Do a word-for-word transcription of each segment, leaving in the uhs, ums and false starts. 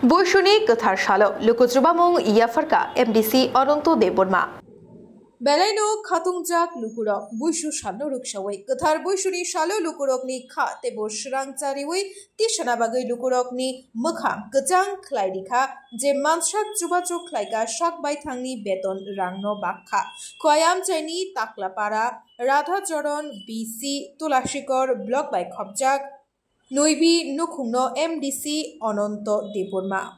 Buisuni kwthar salo luku chubamung yapharkha M D C Ananto Debbarma. Belaino khatungjak lukurok buisu salno rwksawi kwthar buisuni salo lukurokni kha teibo swrang chariwi tisana bagwi lukurokni mwkhang kwchang khlai rikha je mansak chubachu khlaikha sak baithangni beton rangno bakha. Khwayamchaini Taklapara Radhacharan B C Tulasikor block bai khopjak Noibi nukhungno M D C Ananto Debbarma.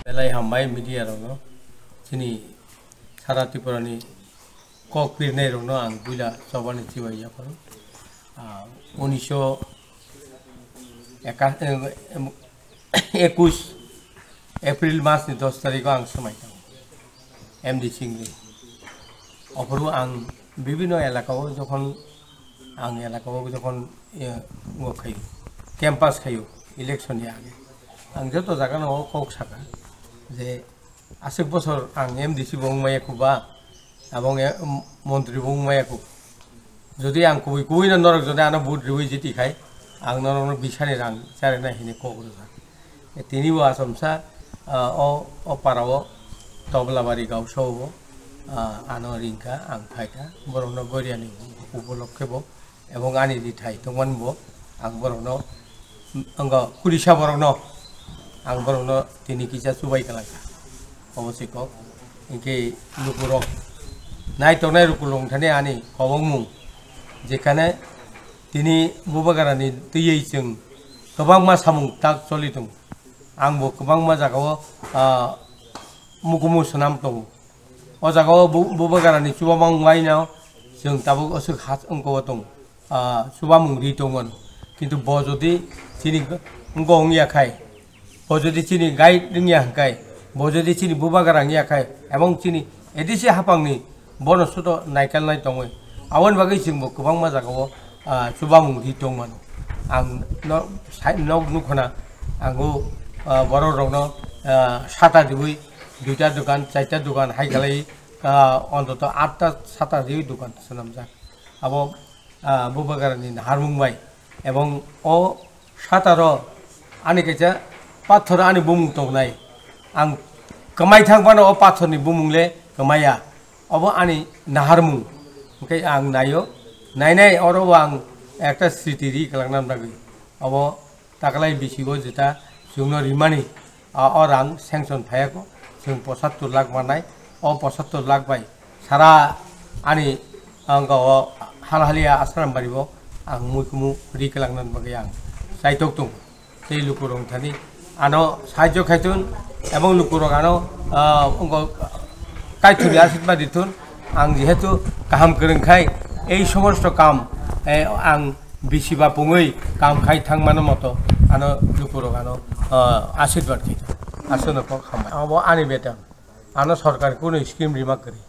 Belai hambai media rokno, chini sara Tripura ni kok pirnai rokno ang buila chobani chibai yapharo. Ah, unisho eka-, em, em, ekush April mas ni dos tarikh o ang swmai tongo. M D C ni. Ophuru ang bibino elaka o jokhon, ang elaka o jokhon, eh, ngo khayo, campaign khayo, election ni age. Ang joto jaga no kok saka je aswk bosor ang M D C bo wngmaya kho ba, abong, eh, montri bo wngmaya kho. Jodi ang kubui kubui no norok jodi ano vote riwi jiti khai, ang norok no bisani rang charina hini kok rwkha. Tini bo achomsa, ah, o, o para o Toblabari Gausao bo, ah, ano ringkha, ang phaikha, borokno goriani upolokhe bo, ebong ani rithai tongmani bo, ang borokno, wngkha kurisa borokno, ang borokno tini kisa chubai kalangkha. Obo se kok, hinkhe lukurok, nai tongnai lukurok thani ani kobongmung, jekhane tini bubagrani twiwi chwng kwbangma samung tak choli tongo. Ang bo kwbangma jagao, ah, mukumu swnam tongo. O jagao bu-, bubagrani chubamung waino chwng tabuk aswk has wngkha o tongo, ah, chubamung ri tongmano. Kintu bo jodi chini wngkha wngya khai, bo jodi chini guide wngya hwnkhe, bo jodi chini bubagra wngya khai, ebong chini A D C haphangni bono sudo naikalnai tongwi. Aboni bagwi chwngbo kwbangma jagao, ah, chubamung ri tongmano. Ang no, sai, nok nukhona, ango, ah, borok rokno, ah, sata diwi duita dogan, chaita dogan hai khalai, ah, ontoto atta sata diwi dogan swnamjak. Abo, ah, bubagrani naharmung bai. Ebong o sataro ani kaisa pathor ani bumung tongnai. Ang kwmai thang phano o pathorni bumung le kwmaya. Obo ani naharmung. Hwnkhe ang naio. Nainai oro o ang ekta sriti ri kwlangna bagwi. Obo taklai bisingo jeta chwngno rimani, a, o rang sanction phaiya kho. Chwng pochattor lakh mannai. O pochattor lakh bai sara ani ang o hal halia Asram bari bo ang muikumu ri kwlangna bagwi ang chaitok tongo. Tei lukurok thani ano sahajyo khaitun ebong lukurok ano, ah, wngkha kaithoni asirwad ditun. Ang jehetu kaham kwrwng khai ei somosto kam, eh, ang bisi ba pungwi kam khai thangmano moto ano lukurok ano, ah, asirwad khaitun. Aswkno kok hambai. Abo ani beton. Ano sorkar kunu scheme rima kwrwi.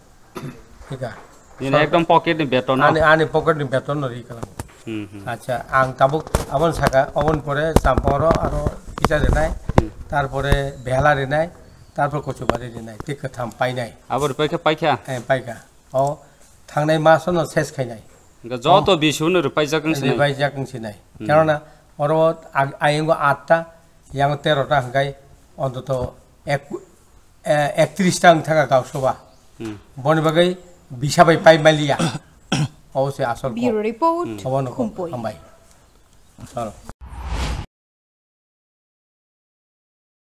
Thik a. Nini ekdom pocket ni beton no? Ani, ani pocket ni beton no ri kalang. Hmm, hmm. Acha, ang tabuk abon saka, abon pore champang ro aro kisa rinai, Hmm. tarpore behla rinai, tarpor kochubari rinai, tei kwtham painai. Abo ri paikha, paikha? Eh, paikha. O thangnai maso no ses khainai. Hingke joto O bisu no ri paijak wng sinai? Ri paijak wng sinai. Hmm. Karona oro ag-, ayengo atta, yango tero ta hingkai ontoto ek, eh, ektris ta wng thaka Gausao ba. Hmm. Boni bagwi bisa bai pai maliya. Obo se asol kok. Bureau Report, Obo no kok. Khumpui. Hambai. Chalo.